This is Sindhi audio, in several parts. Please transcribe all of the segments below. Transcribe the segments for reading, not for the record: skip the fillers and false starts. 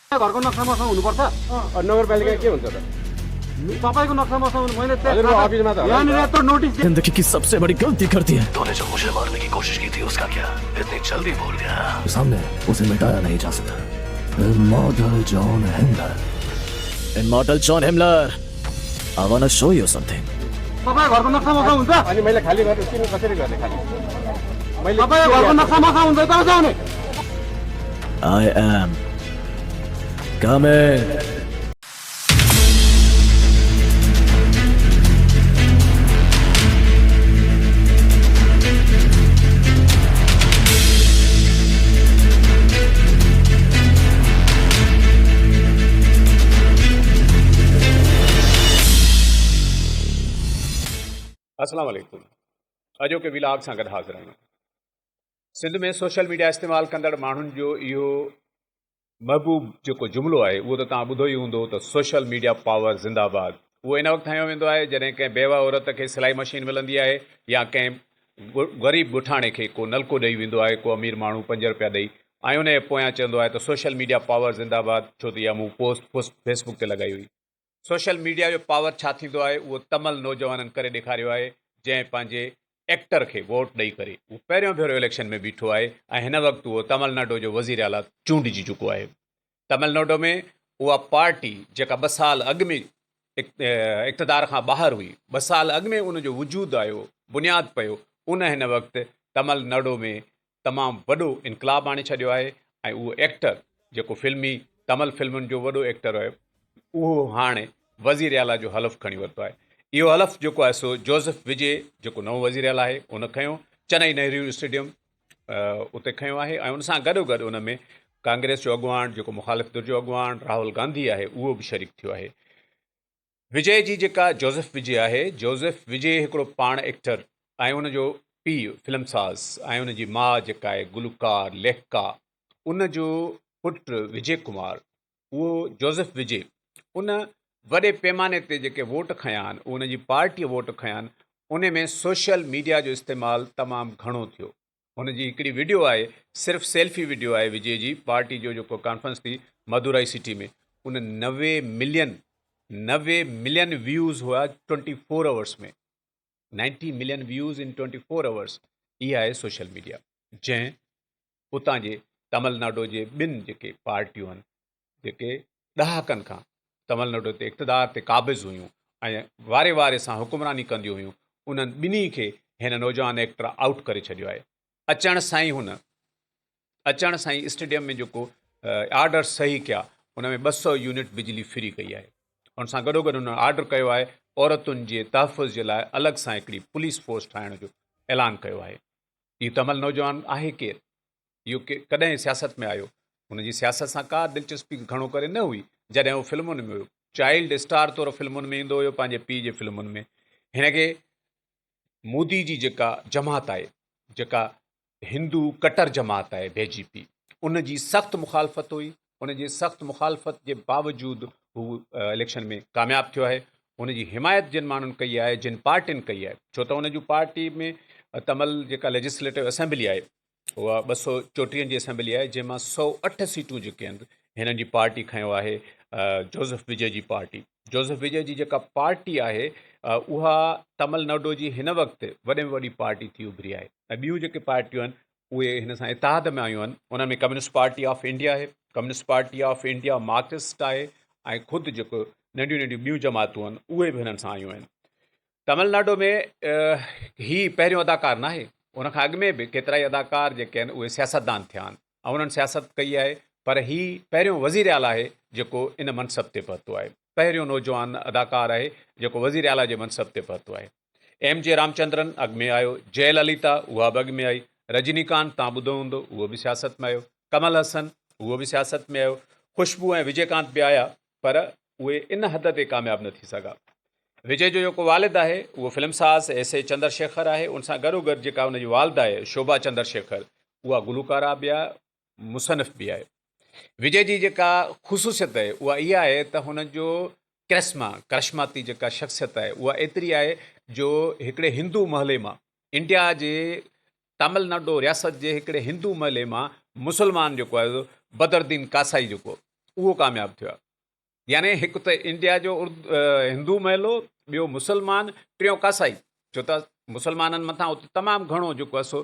घरको नक्सा मसँग हुनुपर्छ। नगरपालिका के हुन्छ त? तपाईँको नक्सा मसँग मैले हजुरको अफिसमा त होला नि त। यहाँनिर यत्रो नोटिस जिंदगी की सबसे बड़ी गलती कर दी है। तूने जो मुझे मारने की कोशिश की थी उसका क्या? इतनी जल्दी भूल गया? सामने उसे मिटाया नहीं जा सकता। Immortal John Himmler, Immortal John Himmler, I want to show you something. तपाईँको घरको नक्सा मसँग हुन्छ? अनि मैले खाली गर्नु किन, कसरी गर्ने खाली मैले? तपाईँको घरको नक्सा मसँग हुन्छ त आउने। I am coming. अस्सलाम वालेकुम। अॼोके विलाग सां गॾु हाज़िर आहियूं। सिंध में सोशल मीडिया इस्तेमालु कंदड़ माण्हुनि जो इहो महबूब जेको जुमिलो आहे, उहो त तव्हां ॿुधो ई हूंदो त सोशल मीडिया पावर ज़िंदाबाद। उहो इन वक़्तु हंयो वेंदो आहे जॾहिं कंहिं बेवा औरत खे सिलाई मशीन मिलंदी आहे या कंहिं ग़रीब ॻोठाणे खे को नलको ॾेई वेंदो आहे को अमीर माण्हू 5 रुपया ॾेई, ऐं उन जे पोयां चवंदो आहे त सोशल मीडिया पावर ज़िंदाबाद, छो त इहा मूं पोस्ट फेसबुक ते लॻाई हुई। सोशल मीडिया जो पावर छा थींदो आहे, उहो तमल नौजवाननि करे ॾेखारियो आहे, जंहिं पंहिंजे एक्टर खे वोट ॾेई करे उहो पहिरियों भेरो इलेक्शन में बीठो आहे ऐं हिन वक़्तु उहो तमिलनाडु जो वज़ीर आला चूंडिजी चुको आहे। तमिलनाडु में उहा पार्टी जेका 2 साल अॻु में इक़्तिदार खां ॿाहिरि हुई, 2 साल अॻु में उनजो वजूद आयो, बुनियाद पियो, उन हिन वक़्तु तमिलनाडु में तमामु वॾो इनकलाब आणे छॾियो आहे। ऐं उहो एक्टर जेको फिल्मी तमिल फिल्मुनि जो वॾो एक्टर हुयो, उहो हाणे वज़ीर आला जो हलफ़ खणी वरितो आहे। इहो हलफ़ जेको आहे सो जोसेफ विजय, जेको नओं वज़ीर आला आहे, उन खयो। चेन्नई नेहरू स्टेडियम उते खयो आहे ऐं उन सां गॾोगॾु उन में कांग्रेस जो अॻुवान, जेको मुखालिफ़ धुर जो अॻुवान राहुल गांधी आहे, उहो बि शरीक थियो आहे। विजय जी जेका जोसेफ विजय आहे, जोसेफ विजय हिकिड़ो पाण एक्टर ऐं उनजो पीउ फिल्मसाज़ ऐं उनजी माउ जेका आहे गुलूकार लेखिका, उनजो पुटु विजय कुमार, उहो जोसेफ विजय उन वॾे पैमाने ते जेके वोट खयां आहिनि, उनजी पार्टीअ वोट खयां आहिनि, उन में सोशल मीडिया जो इस्तेमालु तमामु घणो थियो। हुनजी हिकिड़ी वीडियो आहे, सिर्फ़ु सेल्फी वीडियो आहे, विजय जी पार्टी जो जेको कॉन्फ्रेंस थी मदुराई सिटी में, उन 90 मिलियन व्यूज़ हुआ 24 आवर्स में, 90 मिलियन व्यूज़ इन 24 आवर्स। इहा आहे सोशल मीडिया, जंहिं उतां जे तमिलनाडु जे ॿिनि जेके पार्टियूं आहिनि, जेके ॾहाकनि खां तमिलनाडु ते इक़्तिदार ते क़ाबिज़ हुयूं ऐं वारे वारे सां हुकुमरानी कंदियूं हुयूं, उन्हनि ॿिन्ही खे हिन नौजवान एक्टर आउट करे छॾियो आहे। अचण सां ई हुन अचण सां ई स्टेडियम में जेको आर्डर सही कया, उन में 200 यूनिट बिजली फ्री कई आहे। उन सां गॾोगॾु हुन आर्डर कयो आहे, औरतुनि जे तहफ़ुज़ जे लाइ अलॻि सां हिकिड़ी पुलिस फोर्स ठाहिण जो ऐलान कयो आहे। इहो तमिल नौजवान आहे केरु? इहो कॾहिं सियासत में आयो? हुनजी सियासत सां का दिलचस्पी घणो करे न हुई। जॾहिं उहो फिल्मुनि में हुयो, चाइल्ड स्टार तौरु फिल्मुनि में ईंदो हुयो, पंहिंजे पीउ जे फिल्मुनि में। हिनखे मोदी जी जेका जमात आहे, जेका हिंदू कटर जमात आहे बीजेपी, उन जी सख़्तु मुखालफ़त हुई। उन जी सख़्तु मुखालफ़त जे बावजूद हू इलेक्शन में कामयाबु थियो आहे। उनजी हिमायत जिन माण्हुनि कई आहे, जिन पार्टियुनि कई आहे, छो त हुनजूं पार्टी में तमिल जेका लेजिस्लेटिव असेंबली आहे, उहा 234 जी असेंबली आहे, जंहिंमां 108 सीटूं जेके आहिनि हिननि जी पार्टी खयो आहे, Joseph Vijay ji party. Joseph Vijay ji जेका पार्टी आहे, उहा तमिलनाडु जी हिन वक़्तु वॾे में वॾी पार्टी थी उभरी आहे। ऐं ॿियूं जेके पार्टियूं आहिनि, उहे हिन सां इतिहाद में आयूं आहिनि। उन में कम्युनिस्ट पार्टी ऑफ इंडिया आहे, communist party of India Marxist आहे, ऐं ख़ुदि जेको नंढियूं नंढियूं ॿियूं जमातूं आहिनि, उहे बि हिननि सां आयूं आहिनि। तमिलनाडु में ही पहिरियों अदाकार न आहे, उन खां अॻु में बि केतिरा ई अदाकार जेके आहिनि, उहे सियासतदान थिया आहिनि ऐं उन्हनि सियासत कई आहे, पर ही पहिरियों वज़ीर आला आहे जेको इन मनसब ते पहुतो आहे। पहिरियों नौजवान अदाकार आहे जेको वज़ीर आला जे मनसब ते पहुतो आहे। एम जे रामचंद्रन अॻु में आयो, जयललिता उहा बि अॻु में आई, रजनीकांत तव्हां ॿुधो हूंदो, उहो बि सियासत में आयो, कमल हसन उहो बि सियासत में आयो, ख़ुशबू ऐं विजयकांत बि आया, पर उहे इन हद ते कामयाबु न थी सघा। विजय जो जेको वालिद आहे, उहो फिल्मसाज़ एस ए चंद्रशेखर आहे। उन सां गॾोगॾु जेका हुनजी वालिदा आहे शोभा चंद्रशेखर, उहा गुलूकारा बि आहे, मुसनिफ़ बि आहे। विजय जी जेका ख़ुसूसियत आहे, उहा इहा आहे त हुनजो करिश्मा, करिश्माती जेका शख़्सियत आहे, उहा एतिरी आहे जो हिकिड़े हिंदू मोहल्ले मां, इंडिया जे तमिलनाडु रियासत जे हिकिड़े हिंदू मोहल्ले मां मुसलमान जेको आहे बदरुद्दीन कासाई जेको اهو ڪامياب ٿيو آهي. يعني هڪ ته انڊيا جو هندو محلو، ٻيو مسلمان، ٽيون ڪاسائي، ڇو ته مسلمانن مٿان اتي تمام گهڻو جيڪو آهي سو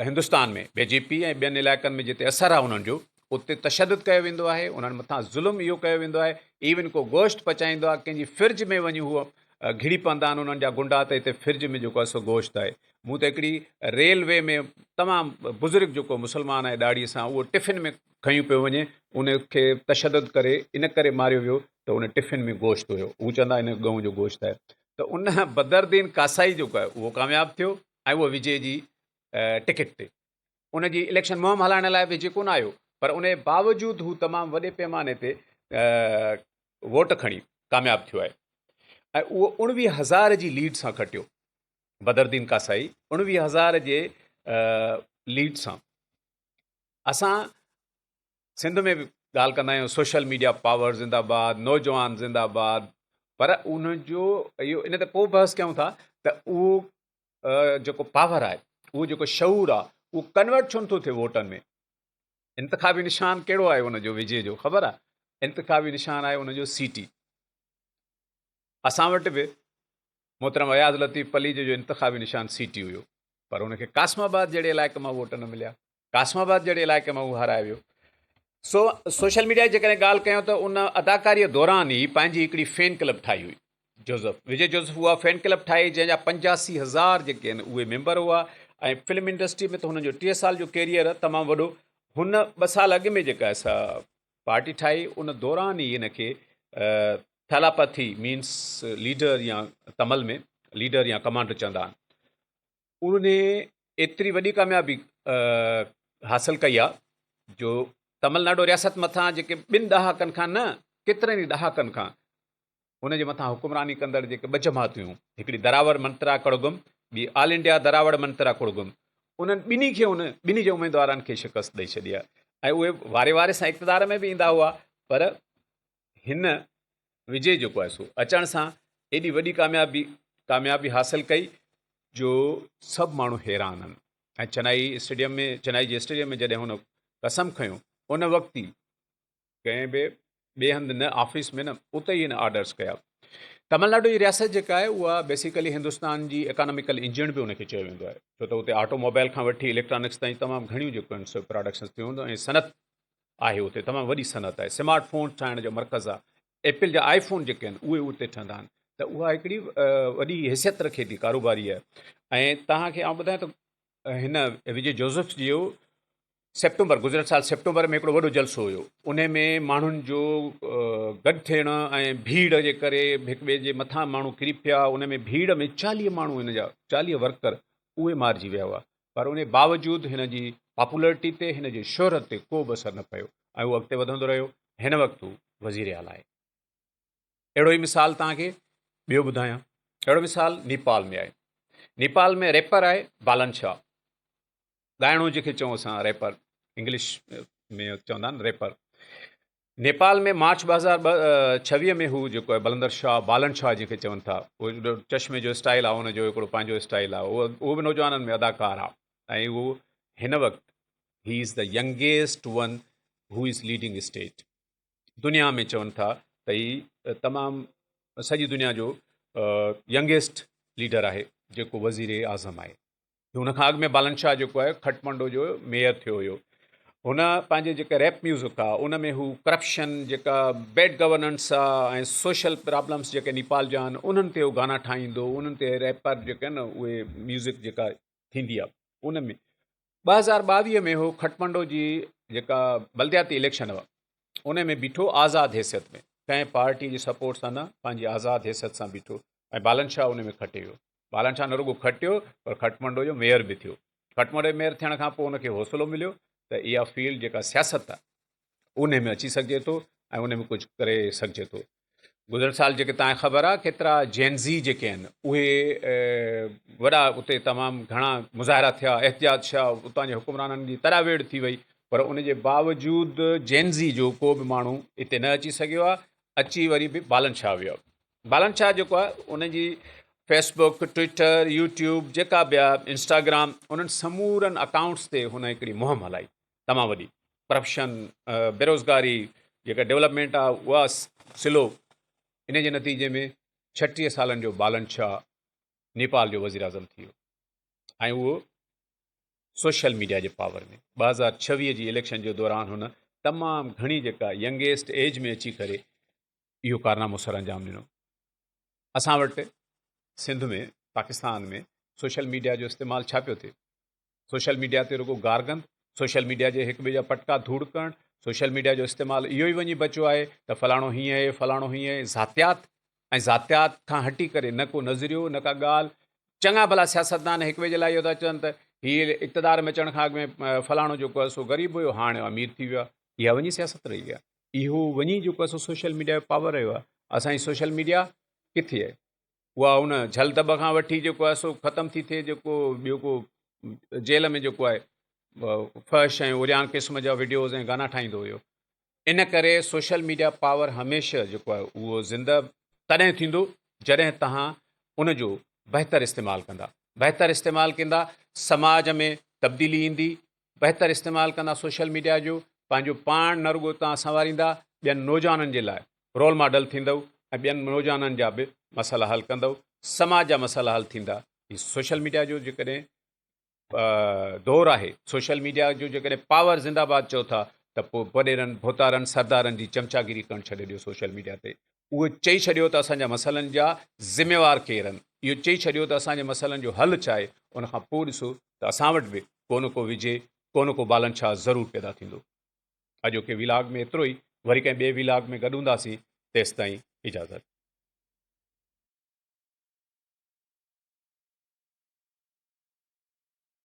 هندستان ۾ بي جي پي ۽ ٻين علائقن ۾ جتي اثر آهي انهن جو اتي تشدد ڪيو ويندو آهي، انهن مٿان ظلم اهو ڪيو ويندو آهي، ايون ڪو گوشت پچائيندو آهي ڪنهن جي فرج ۾ وڃي هو گهڙي پوندا آهن انهن جا گنڊا ته هتي فرج ۾ جيڪو آهي سو گوشت آهي. مون ته هڪڙي ريلوي ۾ تمام بزرگ جيڪو مسلمان آهي ڏاڙهي سان اهو ٽفن ۾ کنيو پيو وڃي ان کي تشدد ڪري ان ڪري ماريو ويو ته ان ٽفن ۾ گوشت هيو هو چوندا ان ڳئون جو گوشت آهي ته ان بدردين ڪاسائي جيڪو آهي اهو ڪامياب ٿيو ۽ اهو وجي جي ٽڪيٽ تي ان جي اليڪشن مهم هلائڻ لاء وجي ڪونه آيو پر ان جي باوجود هو تمام وڏي پيماني تي ووٽ کڻي ڪامياب ٿيو آهي ۽ اهو 19 هزار جي ليڊ سان کٽيو بدردين ڪاسائي 19 هزار جي ليڊ سان. اسان سنڌ ۾ به ڳالهه ڪندا آهيون سوشل ميڊيا پاور زنده باد نوجوان زنده باد پر ان جو اهو ان تي پوء بحث ڪيون ٿا ته اهو جيڪو پاور آهي اهو جيڪو شعور آهي اهو ڪنورٽ ڇو نٿو ٿئي ووٽن ۾ انتخابي نشان ڪهڙو آهي ان جو وجي جو خبر آهي انتخابي نشان آهي ان جو سي ٽي اسان وٽ به محترم اياز لطيف پليجي جو انتخابي نشان سي ٽي هيو پر ان کي قاسم آباد جهڙي علائقي مان ووٽ نه مليا. قاسم آباد جهڙي علائقي مان هو هارائي ويو. سو سوشل ميڊيا جي جيڪڏهن ڳالهه ڪيون ته ان اداڪاريء دوران ئي پنهنجي هڪڙي فين ڪلب ٺاهي هئي. جوزف وجي جوزف اها فين ڪلب ٺاهي جنهن جا 85 هزار جيڪي آهن اهي ميمبر هئا ۽ فلم انڊسٽري ۾ ته هن جو 30 سال جو ڪيريئر تمام وڏو هن ٻه سال اڳ ۾ جيڪا سا پارٽي ٺاهي ان دوران ئي هن کي ٿالاپاٿي مينس ليڊر يا تمل ۾ ليڊر يا ڪمانڊر چوندا آهن ان ايتري وڏي ڪاميابي حاصل ڪئي آهي جو تمل ناڊو رياست مٿان جيڪي ٻن ڏهاڪن کان نه ڪيترن ئي ڏهاڪن کان ان جي مٿان حڪمراني ڪندڙ جيڪي ٻه جماعتون هيون، هڪڙي دراوڙ منترا ڪڙگم، ٻي آل انڊيا دراوڙ منترا ڪڙگم، انهن ٻنهي کي ان ٻنهي جي اميدوارن کي شڪست ڏئي ڇڏي آهي ۽ اهي واري واري سان اقتدار ۾ به ايندا هئا پر هن وجي جيڪو آهي سو اچڻ سان ايڏي وڏي ڪاميابي ڪاميابي حاصل ڪئي جو سڀ ماڻهو حيران آهن ۽ چنائي اسٽيڊيم ۾ چنائي جي اسٽيڊيم ۾ جڏهن هن قسم کنيو ان وقت ئي ڪنهن به ٻئي هنڌ نه آفيس ۾ نه اتي ئي هن آرڊرس ڪيا. تمل ناڊو جي رياست جيڪا آهي اها بيسيڪلي هندستان جي اڪاناميڪل انجڻ به ان کي چيو ويندو آهي ڇو ته اتي آٽو موبائل کان وٺي اليڪٽرانڪس تائين تمام گهڻيون جيڪو آهن سو پراڊڪشنس ٿيون ۽ صنعت آهي اتي تمام وڏي صنعت آهي سمارٽ فون ٺاهڻ جو مرڪز آهي ايپل جا آئي فون جيڪي آهن اهي اتي ٺهندا آهن ته اها هڪڙي وڏي حيثيت رکي ٿي ڪاروباري آهي ۽ توهان کي آئون ٻڌايان ته هن وجي جوزف جو سيپٽمبر گذريل سال سيپٽمبر ۾ هڪڙو وڏو جلسو هيو ان ۾ ماڻهن جو گڏ ٿيڻ ۽ ڀيڙ جي ڪري هڪ ٻئي جي مٿان ماڻهو ڪري پيا ان ۾ ڀيڙ ۾ 40 ماڻهو هن جا 40 ورڪر اهي مارجي ويا هئا پر ان باوجود هن جي پاپولرٽي تي هن جي شهرت تي ڪو به اثر نه پيو ۽ هو اڳتي وڌندو رهيو هن وقت هو وزير اعليٰ آهي. اهڙو ئي مثال توهان کي ٻيو ٻڌايان اهڙو مثال نيپال ۾ آهي نيپال ۾ ريپر آهي بالن شاهه ڳائڻو جنهن کي چئون اسان ريپر انگلش ۾ چوندا آهن ريپر نيپال ۾ مارچ 2026 ۾ هو جيڪو آهي بلندر شاهه بالن شاهه جنهن کي چون ٿا اهو چشمي جو اسٽائل آهي ان جو هڪڙو پنهنجو اسٽائل آهي اهو اهو به نوجوانن ۾ اداڪار آهي ۽ اهو هن وقت he is the youngest one who is leading state دنيا ۾ چون ٿا ته هي تمام سڄي دنيا جو ينگيسٽ ليڊر آهي جيڪو وزير اعظم آهي ان کان اڳ ۾ بالن شاهه جيڪو آهي کٽمنڊو جو ميئر ٿيو هيو. هن پنهنجي جيڪا ريپ ميوزڪ آ ان ۾ هو ڪرپشن جيڪا بيڊ گورننس آ ۽ سوشل پرابلمس جيڪي نيپال جا آهن انهن تي هو گانا ٺاهيندو انهن تي ريپر جيڪي آهن اهي ميوزڪ جيڪا ٿيندي آ ان ۾ 2022 ۾ هو کٽمنڊو جي جيڪا بلدياتي اليڪشن هئا ان ۾ بيٺو آزاد حيثيت ۾ ڪنهن پارٽي جي سپورٽ سان نه پنهنجي آزاد حيثيت سان بيٺو ۽ بالن شاهه ان ۾ کٽي ويو. بالن شاهه نه رڳو کٽيو پر کٽمنڊو جو ميئر به ٿيو. کٽمنڊو جو ميئر ٿيڻ کان پوء هن کي حوصلو مليو ته اها فيلڊ جيڪا سياست آهي ان ۾ اچي سگهجي ٿو ۽ ان ۾ ڪجهه ڪري سگهجي ٿو. گذريل سال جيڪي توهان کي خبر آهي ڪيترا جين زي جيڪي آهن اهي وڏا اتي تمام گهڻا مظاهرا ٿيا، احتجاج ٿيا، اتان جي حڪمرانن جي تڙا ويڙهه ٿي وئي پر ان جي باوجود جين زي جو ڪو به ماڻهو اتي نه اچي سگهيو آهي، اچي وري به بالن شاهه ويو آهي. بالن شاهه جيڪو آهي ان جي فيس بڪ، ٽوئٽر، يوٽيوب جيڪا به آهي انسٽاگرام انهن سمورن اڪائونٽس تي هن هڪڙي مهم هلائي تمام وڏي ڪرپشن، بيروزگاري، جيڪا ڊولپمينٽ آهي اها سلو. ان جي نتيجي ۾ 36 سالن جو بالن شاهه نيپال جو وزيراعظم ٿي ويو ۽ اهو سوشل ميڊيا جي پاور ۾ 2026 جي اليڪشن جي دوران هن تمام گهڻي جيڪا ينگيسٽ ايج ۾ اچي ڪري اهو ڪارنامو سر انجام ڏنو. اسان وٽ سنڌ ۾ پاڪستان ۾ سوشل ميڊيا جو استعمال ڇا پيو ٿئي؟ سوشل ميڊيا تي رڳو گارگند، سوشل ميڊيا جي هڪ ٻئي جا پٽڪا ڌوڙ ڪرڻ، سوشل ميڊيا جو استعمال اهو ئي وڃي بچيو آهي ته فلاڻو هيئن آهي فلاڻو هيئن آهي، ذاتيات ۽ ذاتيات کان هٽي ڪري نه ڪو نظريو نه ڪا ڳالهه. چڱا ڀلا سياستدان هڪ ٻئي جي لاء اهو ٿا چون ته هي اقتدار ۾ اچڻ کان اڳ ۾ فلاڻو جيڪو آهي سو غريب هيو هاڻي امير ٿي ويو آهي. اها وڃي سياست رهي آهي. اهو وڃي جيڪو آهي سو سوشل ميڊيا جو پاور رهيو آهي. اسان جي سوشل ميڊيا ڪٿي آهي؟ اها ان جھل دٻ کان وٺي جيڪو آهي سو ختم ٿي ٿئي جيڪو ٻيو ڪو جيل ۾ جيڪو آهي فحش ۽ عريان قسم جا وڊيوز ۽ گانا ٺاهيندو هيو. ان ڪري سوشل ميڊيا پاور هميشه جيڪو آهي اهو زنده تڏهن ٿيندو جڏهن توهان ان جو بهتر استعمال ڪندا. بهتر استعمال ڪندا سماج ۾ تبديلي ايندي. بهتر استعمال ڪندا سوشل ميڊيا جو پنهنجو پاڻ نه رڳو توهان سنواريندا ٻين نوجوانن جي لاء رول ماڊل ٿيندؤ ۽ ٻين نوجوانن جا به مسئلا حل ڪندؤ، سماج جا مسئلا حل ٿيندا. هي سوشل ميڊيا جو جيڪڏهن دور آهي، سوشل ميڊيا جو جيڪڏهن پاور زنده باد چئو ٿا ته پوء وڏيرن، ڀوتارن، سردارن جي چمچاگيري ڪرڻ ڇڏي ڏيو سوشل ميڊيا تي. اهو چئي ڇڏيو ته اسان جا مسئلن جا ذميوار ڪير آهن، اهو چئي ڇڏيو ته اسان جي مسئلن جو حل ڇا آهي، ان کان پوء ڏسو ته اسان وٽ به ڪو نه ڪو وجي، ڪو نه ڪو بالن شاهه ضرور پيدا ٿيندو. اڄوڪي ويلاگ ۾ ايترو ئي، وري ڪنهن ٻئي ويلاگ ۾ گڏ هونداسين، تيستائين اجازت.